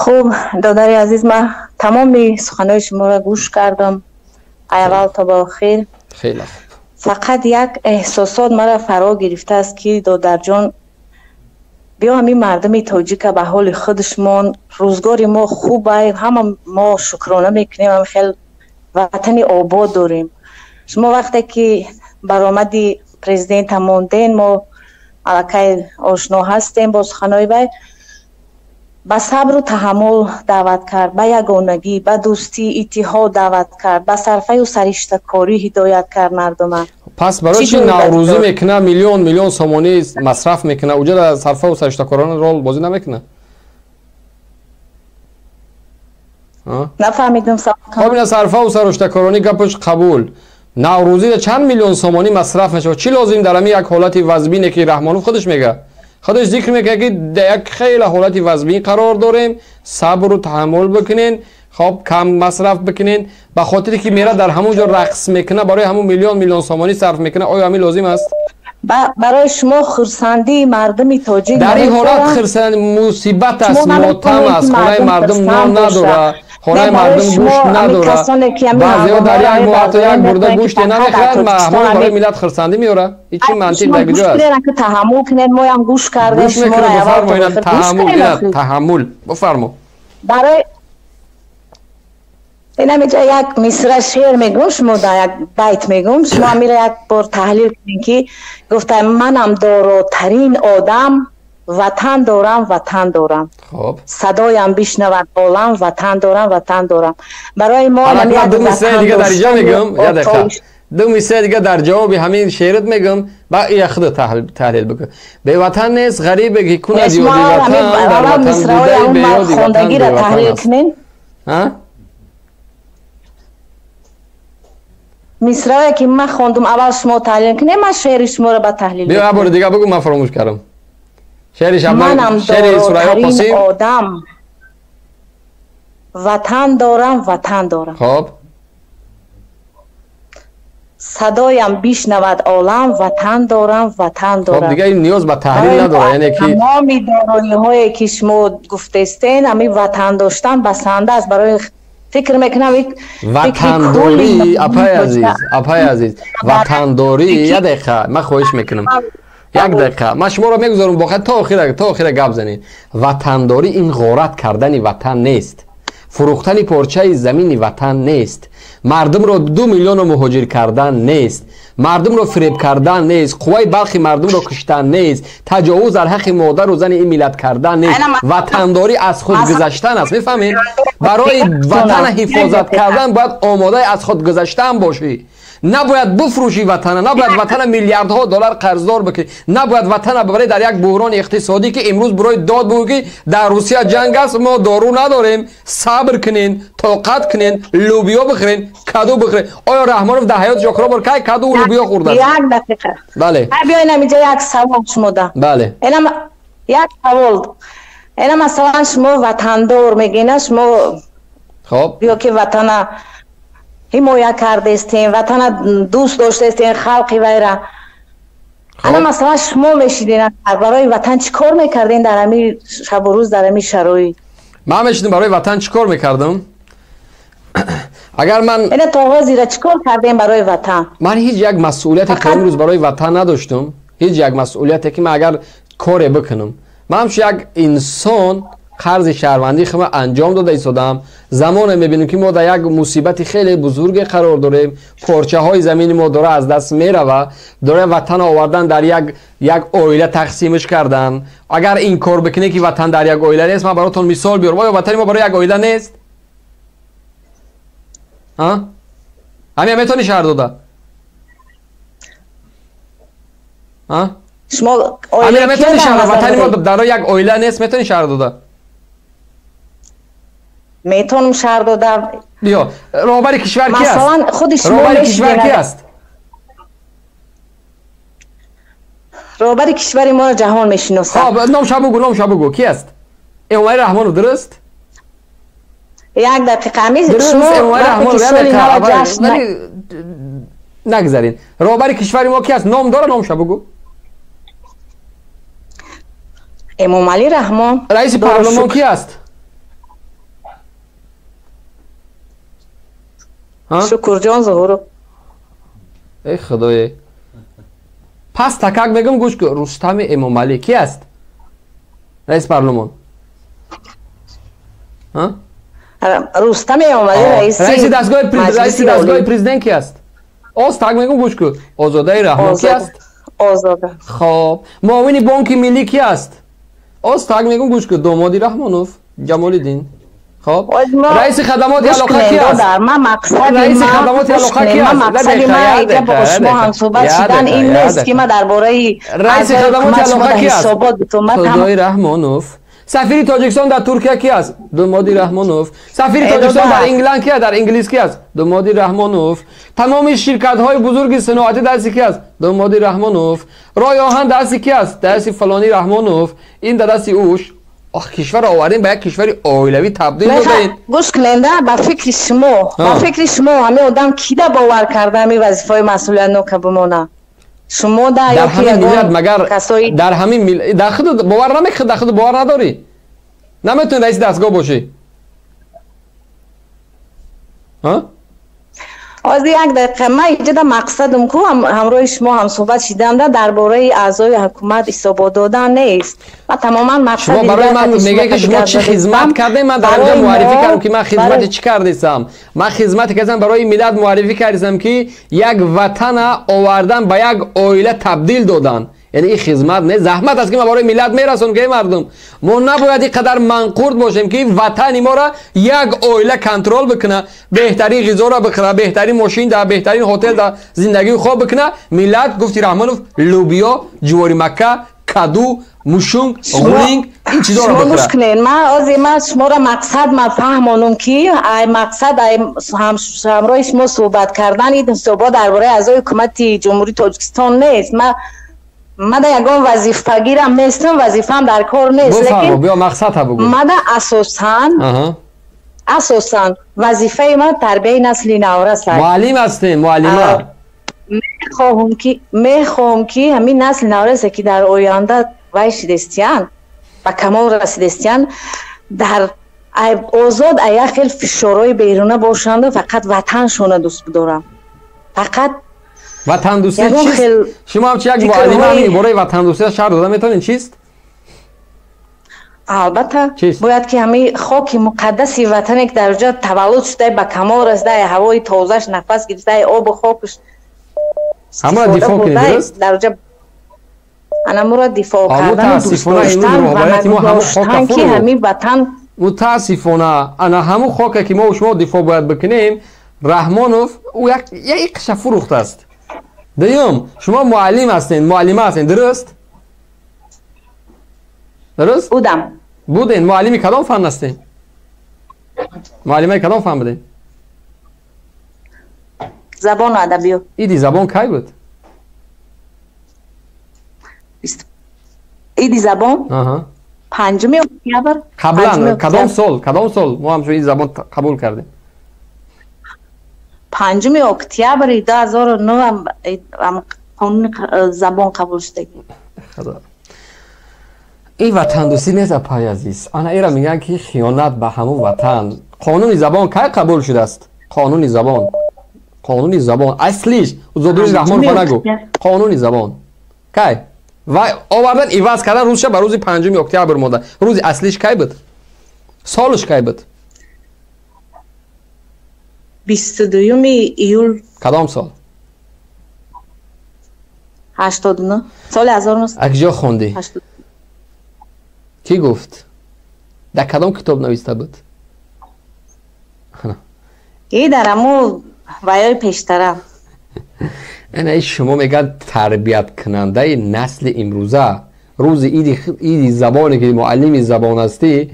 Хуб, додари азиз, ман тамоми суханои шуморо гӯш кардам, аввал то ба охир. Хеле хуб. Фақат як эҳсосот маро фаро гирифтааст, ки додарҷон, биё ҳамин мардуми тоҷика ба ҳоли худашмон. Рӯзгори мо хубай, ҳама мо шукрона мекунем, ҳам хел ватани обод дорем. Шумо вақте ки баромади президента монден, мо аллакай ошно ҳастем бо суханои вай. Ба сабру таҳаммул даъват кард, ба ягонагӣ, ба дӯстӣ, иттиҳод даъват кард, ба сарфаю сариштакорӣ ҳидоят кард мардума. Пас барои чӣ наврӯзӣ мекуна, миллион миллион сомонӣ масраф мекуна, уҷа сарфаву сариштакорона рол бозӣ намекуна? Нафаҳмидам. Хоб, ина сарфаву сариштакоронӣ гапаш қабул. Наврӯзида чанд миллион сомонӣ масраф мешавад? Чӣ лозим дар ҳамин як ҳолати вазбине, ки Раҳмонов худаш мега, худаш зикр мекунад, ки дар як хеле ҳолати вазбин қарор дорем, сабру таҳаммул бикунен, хоб, кам масраф бикунен. Ба хотире ки мера дар ҳамон ҷо рақс мекуна, барои ҳамон миллион миллион сомонӣ сарф мекуна, оё ҳамин лозим аст? Барои шумо хурсандии мардуми тоҷик дар ин ҳолат хурсанд мусибат аст, мотам аст, хонаи мардум нон надорад, хонаи мардум гӯшт надорад, баъзеҳо дар як моҳ ҳатто як бурда гӯште намехӯранд. Маҳмон барои миллат хурсандӣ меорад? Ин чӣ мантиқ дар куҷо аст? Таҳаммул кунед, моям гӯш кардем. Гӯш мекунед, бифармоед. Таҳаммул, таҳаммул бифармо. Барои инамиҷа як мисра шеър мегӯм, шумо да як байт мегӯм, шумо амира як бор таҳлил кунед, ки гуфта: манам доротарин одам, ватан дорам, ватан дорам, садоям бишнавад олам, ватан дорам, ватан дорам. Барои мо ду мисраи дига дар иҷо мегӯм, як дақиқа, ду мисраи дига дар ҷавоби ҳамин шеърат мегӯм, ба ия худо таҳлил бикун. Беватан нест ғарибе, ки кунад ёди ватан, дар ватан будаи беёди ватан беватан аст. Мисрае ки ман хондум, аввал шумо таҳлил кунед, ман шеъри шуморо ба таҳлил. Биё, як бори дига бигӯ, ман фаромӯш кардам. Шеъри Манам шеъри Сурайё доротарин Қосим. Одам, ватан дорам, ватан дорам. Хоб. Садоям бишнавад олам, ватан дорам, ватан хоб дорам. Дига ин ниёз ба таҳлил надорад, яъне ки тамоми дороиҳое ки шумо гуфтестен, ҳамин ватан доштан басанда аст барои, фикр мекунам, ватандорӣ. Апаи азиз, апаи азиз, ватандорӣ, як дақиқа, ман хоҳиш мекунам, як дақиқа, ман шуморо мегузорам боқия то охира гап занед. Ватандорӣ ин ғорат кардани ватан нест, фурӯхтани порчаи замини ватан нест, мардумро 2 миллионро муҳоҷир кардан нест, мардумро фиреб кардан нест, қувваи балхи мардумро куштан нест, таҷовуз дар ҳаққи модару зани ин миллат кардан нест. Ватандорӣ аз худ гузаштан аст, мефаҳмед? Барои ватана ҳифозат кардан бояд омодаи аз худ гузаштан бошӣ. Набояд буфрӯшӣ ватана, набояд ватана миллиардҳо доллар қарздор бикунӣ, набояд ватана бибарӣ дар як буҳрони иқтисодӣ, ки имрӯз бирои дод бугӯ, ки дар Русия ҷанг аст, мо дору надорем, сабр кунен, тоқат кунен, лӯбиё бихӯрен, каду бихӯрен. Оё Раҳмонов дар ҳаёти охиро бор кай каду лӯбиё хӯрдааст? Як дақиқа. Бале. Биё, инам инҷа як савол шумо да. Бале. Инам як савол. Ина масалан, шумо ватандор мегӯед, шумо хоб ё ки ватана ҳимоя кардестем, ватана дӯст доштестем, халқи вайра. Ана масалан, шумо мешиден, барои ватан чӣ кор мекарден дар ҳамин шабу рӯз, дар ҳамин шароит? Ман мешидам, барои ватан чӣ кор мекардам? Агар ман Ина то ҳозира чӣ кор кардем барои ватан? Ман ҳеҷ як масъулияте то имрӯз барои ватан надоштам, ҳеҷ як масъулияте, ки ман агар коре бикунам. Ман ҳамчун як инсон қарзи шаҳрвандии худро анҷом дода истодам. Замоне мебинем, ки мо дар як мусибати хеле бузурге қарор дорем, порчаҳои замини мо дора аз даст мерава, дора ватан овардан, дар як оила тақсимаш кардан. Агар ин кор бикунем, ки ватан дар як оила нест, ман баротон мисол биёрам: оё ватани мо барои як оила нест? Ҳамия метавонӣ шаҳр дода? Шумо ҳамира метавонӣ шаҳр? Ватани мо дар як оила нест, метавонӣ шаҳр дода? Метавонам шаҳр дода. Биё, роҳбари кишвар ки аст? Масалан, худи шумо Роҳбари кишвар ки аст? Роҳбари кишвари моро ҷаҳон мешиносад. Хоб, номша бугӯ, номша бугӯ, ки аст? Эмомалӣ Раҳмонов, дуруст? Як дақиқа, ами Дуруст. шумо Эмомалӣ вақте Раҳмонов. ки соли нава ҷашн Нагзарин. Роҳбари кишвари мо ки аст? Ном дора, номша бугӯ. Эмомалӣ Раҳмон. Раиси парлумон ки аст? Шукурҷон Зуҳуров. Эй худое, пас такак мегӯм, гӯш кун. Рустами Эмомалӣ ки аст? Раис парлумон. Рустами Эмомалӣ раиси дастгоҳи президент ки аст? Оз так мегӯм, гӯш кун. Озодаи Раҳмон ки аст? Озода. Хоб, муовини Бонки Миллӣ ки аст? Оз так мегӯм, гӯш кун. Домоди Раҳмонов Ҷамолиддин. Хоб, раиси хадамоти алоқа ки аст? Раиси хадамоти алоқа ки аст? Мақсади ман инҷа бо шумо ҳамсӯҳбат шудан ин нест, ки ман дар бораи раиси хадамоти алоқа ки аст? Худои Раҳмонов. Сафири Тоҷикистон дар Туркия ки аст? Домоди Раҳмонов. Сафири Тоҷикистон дар Ингланд ки аст? Дар Инглис ки аст? Домоди Раҳмонов. Тамоми ширкатҳои бузурги саноатӣ дасти ки аст? Домоди Раҳмонов. Роҳи оҳан дасти ки аст? Дасти фалони Раҳмонов. Ин дар дасти ӯш. Ох, кишварро овардем, ба як кишвари оилавӣ табдил додаем. Гӯш куненда, ба фикри шумо, ба фикри шумо ҳамин одам кида бовар карда ҳамин вазифаҳои масъулиятнока бимона? Шумо да ё ки ягон магар дар ҳамин дар худ бовар намекунӣ, дар худ бовар надорӣ, наметавонӣ раиси дастгоҳ бошӣ? Ҳозир як дақиқа, ман инҷода мақсадам ку ҳамроҳи шумо ҳамсӯҳбат шидам да дар бораи аъзои ҳукумат ҳисобот додан нест. Ман тамоман мақсади шумо барои ман мегӯед, ки шумо чӣ хизмат кардем, ман дар инҷо муаррифӣ кардам, ки ман хизмати чӣ кардесам. Ман хизмате кардам барои миллат, муаррифӣ кардесам, ки як ватана овардан, ба як оила табдил додан. Яъне ин хизмат не, заҳмат аст, ки ман барои миллат мерасонам, ки мардум, мо набояд ин қадар манқурт бошем, ки ватани моро як оила контрол бикуна, беҳтарин ғизоро бихӯра, беҳтарин мошин дар беҳтарин ҳотел дар зиндагии хоб бикуна. Миллат, гуфти Раҳмонов, лӯбиё, ҷувори макка, каду, мушунг, ғулинг, ин чизоро бихӯра. Гӯш кунед, ман ҳозир ман шуморо мақсад ман фаҳмонам, ки ай мақсад ай ҳамроҳи шумо суҳбат кардан ин ҳисобот дар бораи аъзои ҳукумати Ҷумҳурии Тоҷикистон нест. Ман да ягон вазифагирам нестам, вазифаам дар кор нест. Лекин биё мақсадта бугӯ. Ман да асосан вазифаи ман тарбияи насли наврас аст. Муаллим ҳастем, муаллима. Мехоҳам, ки ҳамин насли наврасе, ки дар оянда вай шидестиянд, ба камол расидестиянд, дар озод а як хел фишорҳои беруна бошанду фақат ватаншона дӯст бидорам. Фақат ватандӯстӣ чист? Шумо ҳамчун як муаллима ҳамин ибораи ватандӯстиро шарҳ дода метавонед, чист? Албатта, бояд ки ҳамин хоки муқаддаси ватане, ки дар ҷо таваллуд шуда, ба камол расида, ҳавои тозаш нафас гирифта, обу хокаш ҳамаро дифоъ кунед, дуруст? Дар ҷо анамуро дифоъ кардан, дӯст доштан ва нагузоштан, ки ҳамин ватан. Мутаассифона, ана ҳамун хоке, ки мо шумо дифоъ бояд бикунем, Раҳмонов ӯ як қиша фурӯхтааст. Дуюм, шумо муаллим ҳастед, муаллима ҳастед, дуруст? Дуруст? Будам. Буден. Муаллими кадом фан ҳастед? Муаллимаи кадом фан будед? Забону адабиёт. Иди забон кай буд? Иди забон? 5 октябр. Қаблан кадом сол? Кадом сол мо ҳамчун иди забон қабул кардем? 5 октябри 2009 қонуни забон қабул шудагӣ. Ин ватандӯстӣ нест, апаи азиз. Ана инро мегӯянд, ки хиёнат ба ҳамун ватан. Қонуни забон кай қабул шудааст? Қонуни забон, қонуни забон аслиш Зодури Раҳмонов нагӯ, қонуни забон кай ва овардан, иваз кардан, рӯзша ба рӯзи 5 октябр монда. Рӯзи аслиш кай буд? Солаш кай буд? 22 июл. Кадом сол? 89, соли 19. А куҷо хондӣ? Кӣ гуфт? Дар кадом китоб нависта буд? И дар ҳамун ваёи пештара. Ина шумо мегӯяд тарбияткунандаи насли имрӯза. Рӯзи иди забоне, ки муаллими забон ҳастӣ,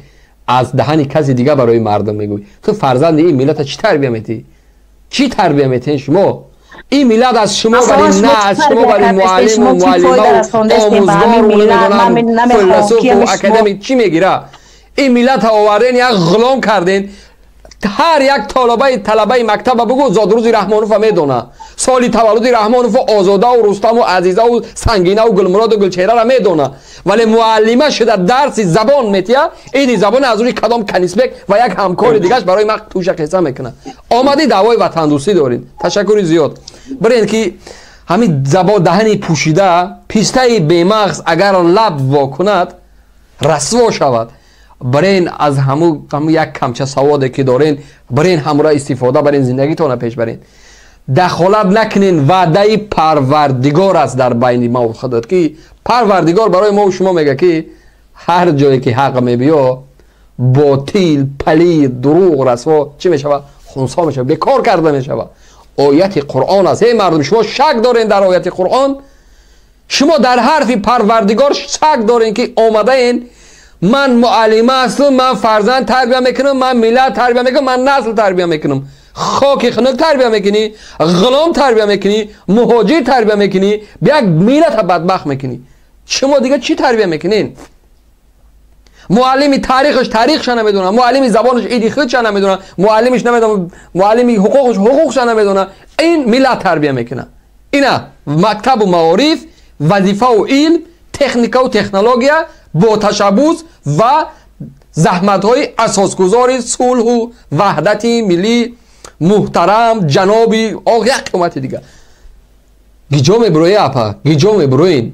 аз даҳани каси дигар барои мардум мегӯӣ. Ту фарзанди ин миллата чӣ тарбия метиҳӣ? Чӣ тарбия метиҳед шумо? Ин миллат аз шумо бари на аз шумо бари муаллиму муаллимаву омӯзгору намедонам философу академик чӣ мегира? Ин миллата оварден, як ғулом карден. Ҳар як талабаи мактаба бугӯ зодрӯзи Раҳмонова медона, соли таваллуди Раҳмонова, Озодаву Рустаму Азизаву Сангинаву Гулмуроду Гулчеҳрара медона, вале муаллима шуда дарси забон метия, ини забон аз рӯи кадом канисбек ва як ҳамкори дигаш барои ман туша қисса мекунад. Омадӣ даъвои ватандӯстӣ доред. Ташаккури зиёд. Бирен ки ҳамин забон даҳани пӯшида, пистаи бемағз агар лаб во кунад, расво шавад. Барен аз ҳаму як камча саводе ки дорен, барен ҳамура истифода барен, зиндагитона пеш барен, дахолат накунен. Ваъдаи Парвардигор аст дар байни мо худот, ки Парвардигор барои мо шумо мега, ки ҳар ҷое ки ҳақ мебиё, ботил, палид, дурӯғ, расво чӣ мешавад? Хунсо мешавад, бекор карда мешавад. Ояти Қуръон аст. Эй мардум, шумо шак дорен дар ояти Қуръон? Шумо дар ҳарфи Парвардигор шак дорен, ки омадаен: ман муаллима ҳастам, ман фарзанд тарбия мекунам, ман миллат тарбия мекунам, ман насл тарбия мекунам. Хоки хунук тарбия мекунӣ, ғулом тарбия мекунӣ, муҳоҷир тарбия мекунӣ, як миллата бадбахт мекунӣ. Шумо дига чӣ тарбия мекунед? Муаллими таърихаш таърихша намедона, муаллими забонаш иди худша намедона, муаллимиш намедона, муаллими ҳуқуқаш ҳуқуқша намедона. Ин миллат тарбия мекунад? Ина мактабу маориф, вазифау илм, техникаву технология бо ташаббус ва заҳматҳои асосгузори сулҳу ваҳдати миллӣ муҳтарам ҷаноби як қимати дига. Гиҷо мебурои, апа, гиҷо мебуроин?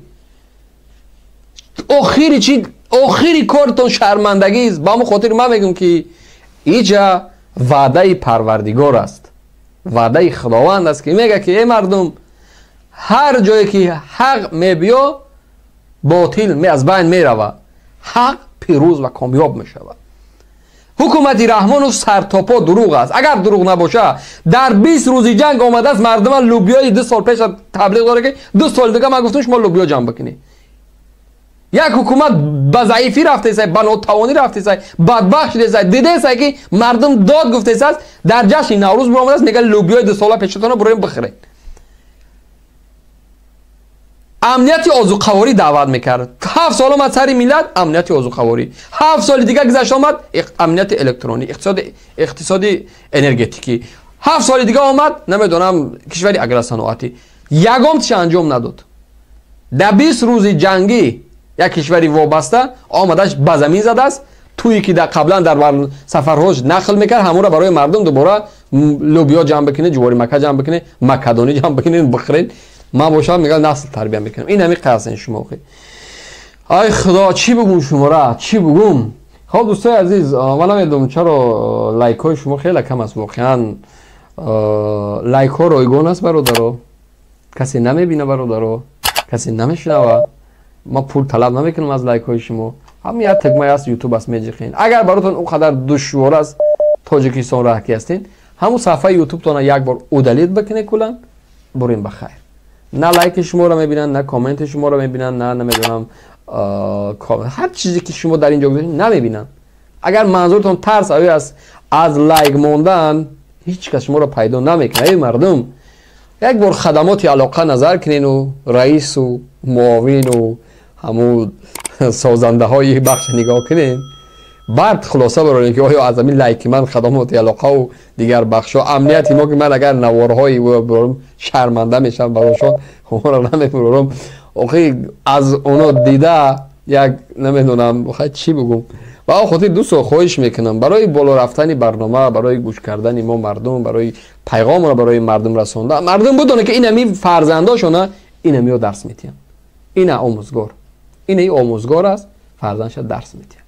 Охири чи, охири кортон шармандагист. Ба ҳамон хотир ман мегӯм, ки иҷа ваъдаи Парвардигор аст, ваъдаи Худованд аст, ки мега, ки эй мардум, ҳар ҷое ки ҳақ мебиё, ботил аз байн меравад, ҳақ пирӯз ва комёб мешавад. Ҳукумати Раҳмонов сартопо дурӯғ аст. Агар дурӯғ набошад, дар 20 рӯзи ҷанг омадааст, мардума лӯбиёи 2 сол пеша таблиғ дорад, ки 2 соли дига ман гуфтам, шумо лӯбиё ҷамъ бикунед. Як ҳукумат ба заифӣ рафтесай, ба нотавонӣ рафтесай, бадбахт шудесай, дидесай, ки мардум дод гуфтесааст, дар ҷашни Наврӯз биромадааст, мега: лӯбиёи дусола пешатона буроем, бихӯред. Амнияти озуқаворӣ даъват мекард. 7 сол омад сари миллат амнияти озуқаворӣ, 7 соли дига гузашта омад амнияти электронӣ, иқтисоди энергетикӣ, 7 соли дига омад, намедонам, кишвари агросаноатӣ. Ягон тиша анҷом надод. Дар 20 рӯзи ҷангӣ як кишвари вобаста омадаш ба замин задааст. Туе ки қаблан дар сафарҳош нақл мекард, ҳамонро барои мардум дубора лӯбиё ҷамъ бикунед, ҷувори мака ҷамъ бикунед, макадонӣ ҷамъ бикунед, бихӯред. Ман бошам, мегӯям, насл тарбия мекунам. Ин ҳами қасен шумо. Ай Худо, чӣ бугум шумора, чӣ бугум? Хоб, дӯстои азиз, ман намедонам, чаро лайкҳои шумо хеле кам аст. Воқеан, лайкҳо ройгон аст, бародаро, касе намебина, бародаро, касе намешунава. Ман пул талаб намекунам аз лайкҳои шумо. Ҳам як тагмай аст, Ютуб аст, меҷиқен. Агар баротон он қадар душвор аст, Тоҷикистон раҳ ки ҳастен, ҳамун саҳфаи Ютубтона як бор удалить бикунед куллан, бурем ба хайр. На лайки шуморо мебинанд, на комменти шуморо мебинанд, на намедонам, ҳар чизе ки шумо дар ин ҷо гузоштед, намебинанд. Агар манзуртон тарс оё аст аз лайк мондан, ҳеҷ кас шуморо пайдо намекунад. Эй мардум, як бор хадамоти алоқа назар кунену раису муовину ҳамун созандаҳои бахша нигоҳ кунед, баъд хулоса барорем, ки оё аз ҳамин лайки ман хадамоти алоқаву дигар бахшҳо, амнияти мо, ки ман агар наворҳои бурорам, шарманда мешавам барошон, онро намебурорам. Охи, аз оно дида як намедонам чӣ бугум. Ба он хотир, дӯсто, хоҳиш мекунам, барои боло рафтани барнома, барои гӯш кардани мо мардум, барои пайғомро барои мардум расонда, мардум бидонад, ки инами фарзандошона инамиё дарс метиҳанд. Ина омӯзгор, ина омӯзгор аст, фарзандша дарс метиҳад.